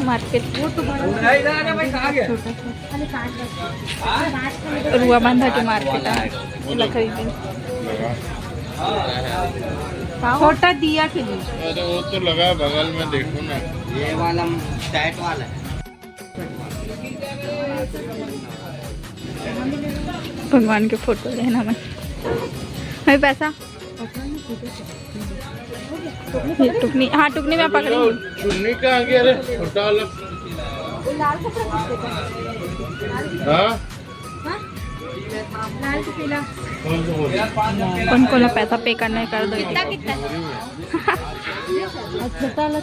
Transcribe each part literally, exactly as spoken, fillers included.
Market. रुआ बांधा के मार्केट है, लकड़ी के। छोटा दिया के लिए। अरे वो तो लगा बगल में, देखो ना। ये वाला टाइट वाला है। भगवान के फोटो लेना मैं। भाई पैसा। ये टुकनी, हाँ, टुकनी में पकड़ी। चुन्नी कहाँ गया रे? छोटा वाला। हाँ? कौन कौन ला पैसा पे करना है, कर दो। कितना, कितना?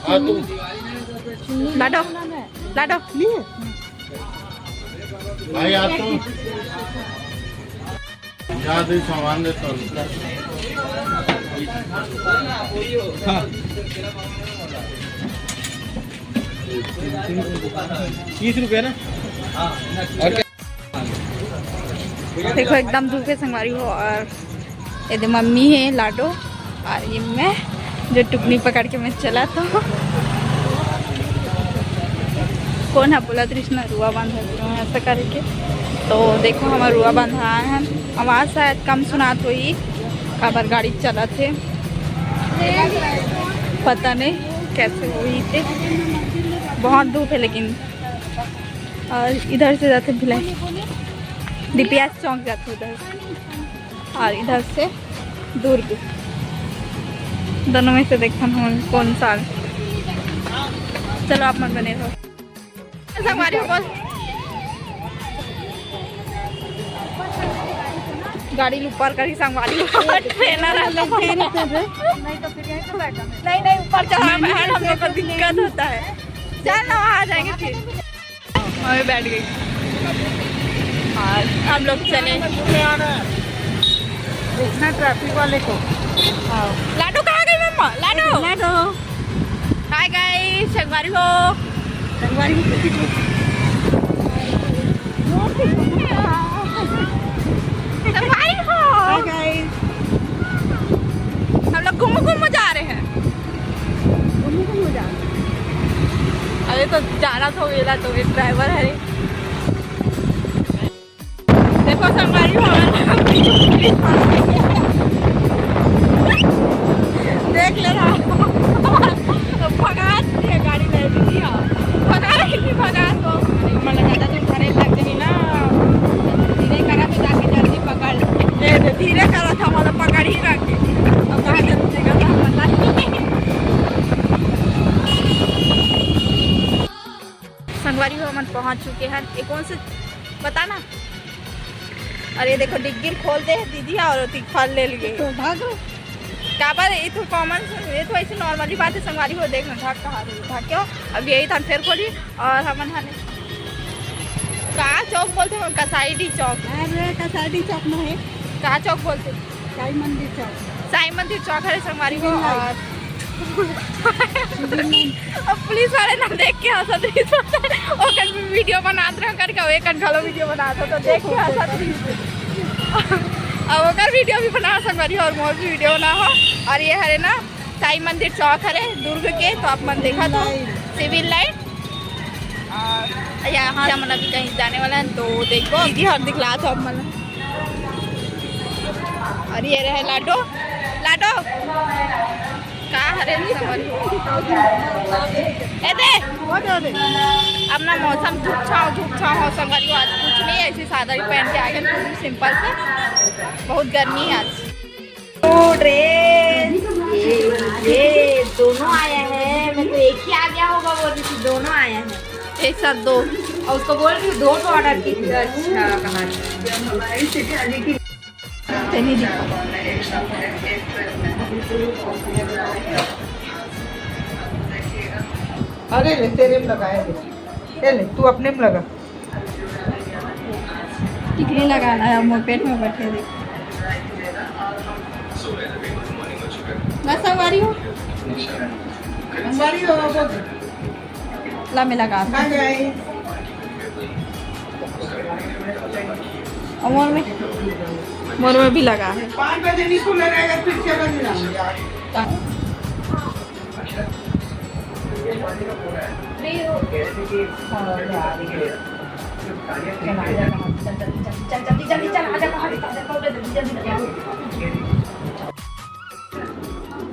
हाँ, तुम। लाडो, लाडो। भाई, आप तो ज्यादा ही सामान देता हूँ। तीस रुपया ना। और क्या? देखो, एकदम धूप है संगवारी हो। और ये दे मम्मी है लाडो, और ये मैं जो टुकनी पकड़ के मैं चला तो कौन है बोला कृष्णा रुआ बांधा दियो ऐसा करके। तो देखो, हमारा रुआ बांधा आए हैं। आवाज शायद कम सुनात होई, काबर गाड़ी चलत है, पता नहीं कैसे हुई थे। बहुत धूप है लेकिन। और इधर से जाते भिलाई, डीपीएस चौक जाते उधर से। और इधर से दुर्ग। दोनों में से देखथन हम कौन सा। चलो, आप मन बने रहो। संगवारी हो, बोल। गाड़ी ऊपर करी संगवारी हो। ट्रेनर है तो। नहीं, नहीं, ऊपर चढ़ा में हम लोग को दिक्कत होता है। चल ना, वहाँ आ जाएंगे फिर। और बैठ गई। और हम लोग चले। देखना ट्रैफिक वाले को। हाँ। लाडो कहाँ गई मम्मा? लाडो। लाडो। हाय गाइस, संगवारी हो। संगवारी हो। संगवारी हो। Hi guys. हम लोग घूमो घूमो जा रहे हैं। घूमो घूमो जा रहे हैं। अरे तो जाना तो वेला तो एक ड्राइवर है। देखो संगवारी हो, हमारे देख ले रहा। भगा दिए गाड़ी ले लीजिए। भगा रही थी, भगा तो। मन लगा था तो घरे लग गई ना। धीरे करा तो जाके जल्दी पकड़। ये तो धीरे करा था, मतलब पकड़ ही रखे। अब कहाँ जल्दी निकलता पता नहीं। संगवारी हो, हमन पहुंच चुके हैं। ये कौन से बताना? अरे देखो, डिग्गी खोल दे दीदी और ओती फल ले लिए। तो भाग लो। काबर, ये तो कॉमन, ये तो ऐसे नॉर्मली बात है। संगवारी हो, देख ना, भाग कहाँ रही, भाग क्यों? अब यही था, फिर खोली। और हमन हने का चौक बोलते हैं, कसाईडीह चौक। अरे, कसाईडीह चौक में है। का चौक बोलते हैं? साई मंदिर चौक। साई मंदिर चौक है संगवारी हो। Civil line. और अब पुलिस वाले ना देख के हंसत रही, ओकर भी वीडियो बनात रहे करके, एक घंटा लो वीडियो बनात हो तो देख के हंसत रही। अब ओकर वीडियो भी बना संगवारी हो और मोर भी वीडियो बना हो। और ये हरे ना साई मंदिर चौक हरे दुर्ग के, तो आप मन देखा तो सिविल लाइन। और यहाँ से हमन अभी कहीं जाने वाला है, तो देखो दीदी हर दिखला तो आप मन। और ये रहे लाडो, लाडो का हरे समझ। ए दे, अपना मौसम धूप छाव, धूप छाव हो संगवारी हो। आज कुछ नहीं, ऐसे सादा ही पहन के आ गए, सिंपल से। बहुत गर्मी है आज। तो ड्रेस, ये, ये दोनों आया है। मैं तो एक ही आ गया होगा बोल रही थी, दोनों आया है। एक साथ दो। और उसको बोल रही हूँ दो तो ऑर्डर की थी। अच्छा, कहाँ? तेरी दिखा। अरे ले, तेरे में लगाया दे। ये ले, तू अपने में लगा। टिकली लगाना है, मोर पेट में बैठे देख। ना संगवारी हो? संगवारी हो, वो ला, मैं लगा। बाय बाय। और मोर में, मोर में भी लगा है। पाँच बजे नहीं खुला रहेगा, फिर छह बजे जाऊंगी। हाँ।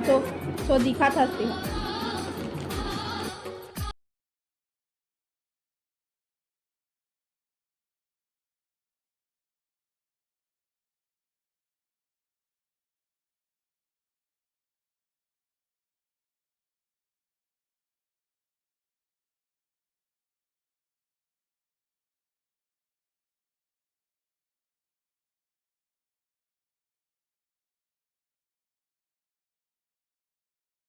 तो, तो दिखा था उसके।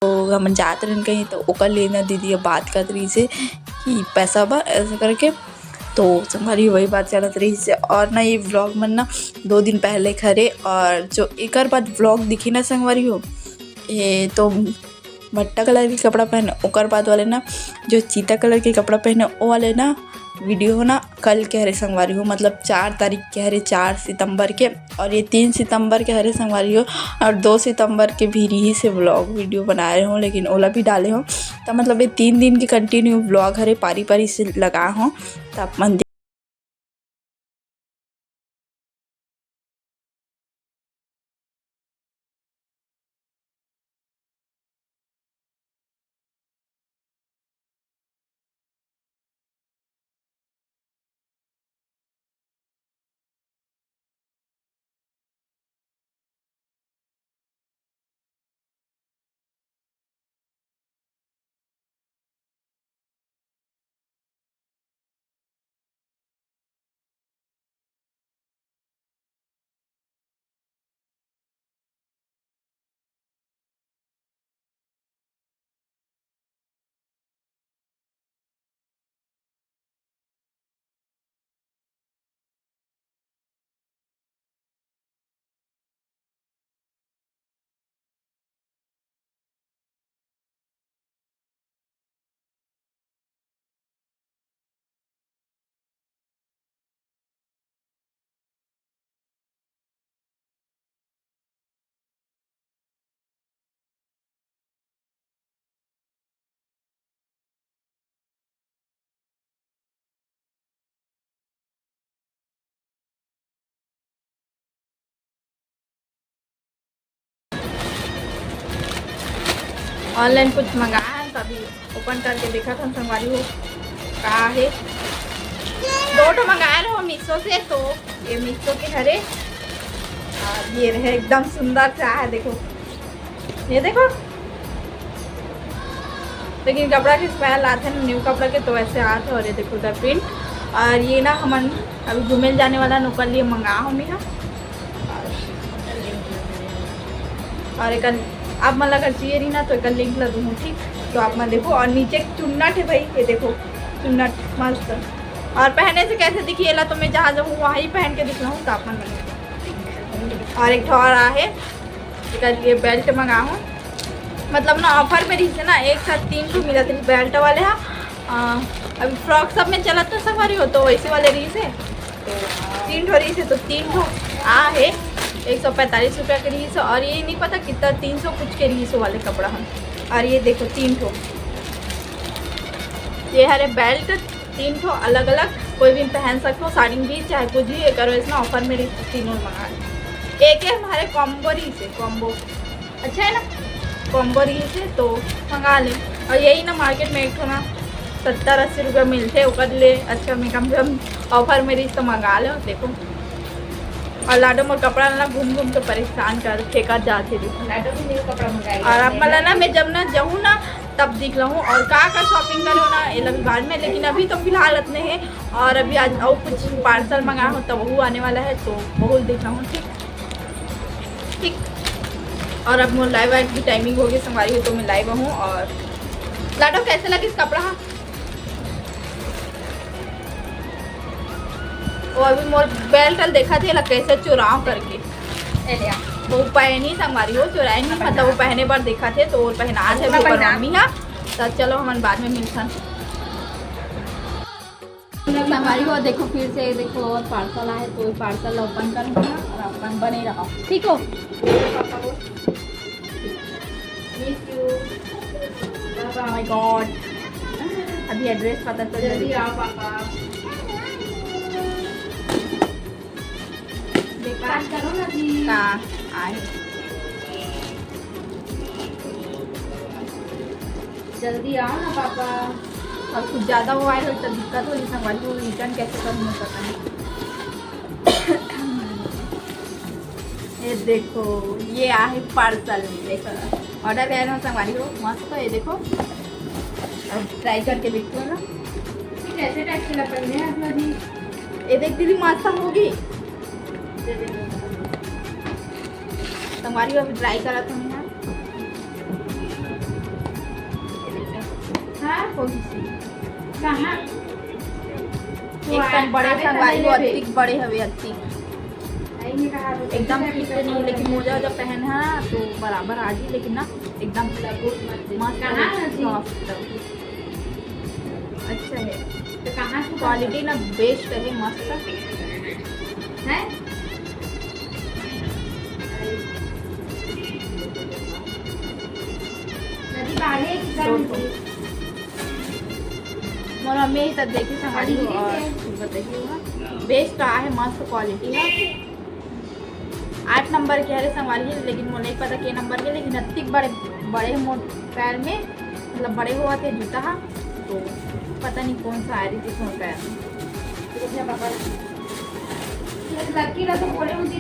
तो हमन जात रहन कहीं, तो ओकर ले ना दीदी अब बात करत रहिस हे कि पैसा बर ऐसा करके। तो संगवारी, वही बात चलत रहिस हे। और ना, ये व्लॉग मन ना दो दिन पहले खरे, और जो एकर बाद व्लॉग दिखी ना संगवारी हो, ये तो भट्टा कलर के कपड़ा पहने, ओकर बाद वाले ना जो चीता कलर के कपड़ा पहने, ओ वाले ना वीडियो ना कल के हरे संगवारी हो, मतलब चार तारीख के हरे, चार सितंबर के। और ये तीन सितंबर के हरे संगवारी हो, और दो सितंबर के भी रहिस हे व्लॉग वीडियो बनाए रहे हो, लेकिन ओला भी डाले हो। तो मतलब ये तीन दिन के कंटिन्यू व्लॉग हरे, पारी पारी से लगा हो। तो आप मन ऑनलाइन कुछ मंगाए हन, तो अभी ओपन करके देखत हन संगवारी हो का हे। दो ठो मंगाए रहो मीशो से, तो ये मीशो के हरे, और ये रहे एकदम सुंदर से आए हे, देखो, ये देखो। लेकिन कपड़ा के स्मेल आथे ना न्यू कपड़ा के, तो वैसे आथे। और ये देखो उधर प्रिंट, और ये ना हमन अभी घूमे जाने वाला, ओकर लिए मंगा हो मैं हा। और एक आप मन ला अगर चाहिए रही ना, तो एक लिंक ला दूँ, ठीक? तो आप मन देखो, और नीचे चुन्नट है भाई, ये देखो चुन्नट मस्त। और पहने से कैसे दिखी, एला तो मैं जहाँ जाऊँ वहाँ ही पहन के दिखलाऊँ, तो आप मन देखो। और एक ठो और आहे, एकर लिए बेल्ट मंगा हूँ, मतलब ना ऑफर में रहिस हे ना, एक साथ तीन ठो मिलत रहिस बेल्ट वाले हा। अ, अभी फ्रॉक सब में चलत तो संगवारी हो, तो वैसे वाले रहिस हे, तो तीन ठो रहिस हे, तो तीन ठो आहे, एक सौ पैंतालीस रुपया के रहिस हे, और ये नहीं पता कितना, तीन सौ कुछ के रहिस हे वाले कपड़ा हम। और ये देखो तीन ठो, ये हरे बेल्ट, तीन ठो अलग अलग, कोई भी पहन सकते हो, साड़ी भी चाहे कुछ भी, एक करो इसमें ऑफर में रहिस हे, तीनों मंगा ले। एक है हमारे कॉम्बो रहिस हे, कॉम्बो अच्छा है ना, कॉम्बो रहिस हे तो मंगा ले। और यही ना मार्केट में एक ठो ना सत्तर अस्सी रुपया मिलथे, ओकर ले अच्छा में कम से कम ऑफर में रहिस तो मंगा ले। देखो, और लाडो मोर कपड़ा ला घूम घूम के परेशान कर फेंकत जाथे। देखो, लाडो भी न्यू कपड़ा मंगाई और है। आप मन ला ना मैं जब ना जाऊँ ना तब दिखलाहूँ, और का का शॉपिंग करो ना ये लोग बाद में, लेकिन अभी तो फिलहाल इतने हैं। और अभी आज और कुछ पार्सल मंगा हो तो वो आने वाला है, तो वो दिखलाहूँ, ठीक। ठीक। और अब मोर लाइव आए की टाइमिंग होगी संगवारी हो, तो मैं लाइव हूँ। और लाडो कैसे लगिस कपड़ा हा? वो अभी मोर बेल्ट ल देखा थे, ला कैसे चुराव करके। ए ले आ। वो पहनी संगवारी हो, चुराए नहीं, मतलब वो पहने बर देखा थे, तो वो पहना थे अपना ओकर पहना। मम्मी हा। तो चलो हमन बाद में मिलथन। संगवारी हो, देखो फिर से, देखो और पार्सल आए, तो पार्सल ओपन करूँगा और अपन बने रहो, ठीक हो? Miss you। Oh my God। अभी एड्रेस पता चल जल्दी आओ पापा। बात करो ना जी। का आए? जल्दी आओ ना पापा। और कुछ ज्यादा वो आए हो तो दिक्कत हो, संगवारी हो, रिटर्न कैसे करूँ मैं पता नहीं। ये देखो, ये आहे पार्सल। देखो, ऑर्डर करे ना संगवारी हो, मस्त। ये देखो, अब ट्राई करके देखो ना। ये कैसे टाइप के लपेट हैं अपना जी? ये देख दीदी, मस्त होगी। संगवारी हो, अभी ट्राई करा तुमने। हाँ, कोशिश। कहाँ? एकदम बड़े संगवारी हो, अतिक बड़े हवे, अतिक। एकदम फिट नहीं, लेकिन मोजा वोजा पहन है ना तो बराबर आ जी, लेकिन ना एकदम मस्त, सॉफ्ट। अच्छा है, तो कहाँ से क्वालिटी ना बेस्ट है, मस्त है। नदी बाढ़े एकदम। मोर मम्मी यही सब देखी संगवारी हो और फिर बताइए। बेस्ट तो आहे, मस्त क्वालिटी है। आठ नंबर के हरे संगवारी है, लेकिन मोला नहीं पता के नंबर के, लेकिन अतिक बड़े बड़े मोर पैर में, मतलब बड़े हुआ थे जूता हा, तो पता नहीं कौन सा आ रही थी मोर पैर में। लड़की ना तो बोले मुझे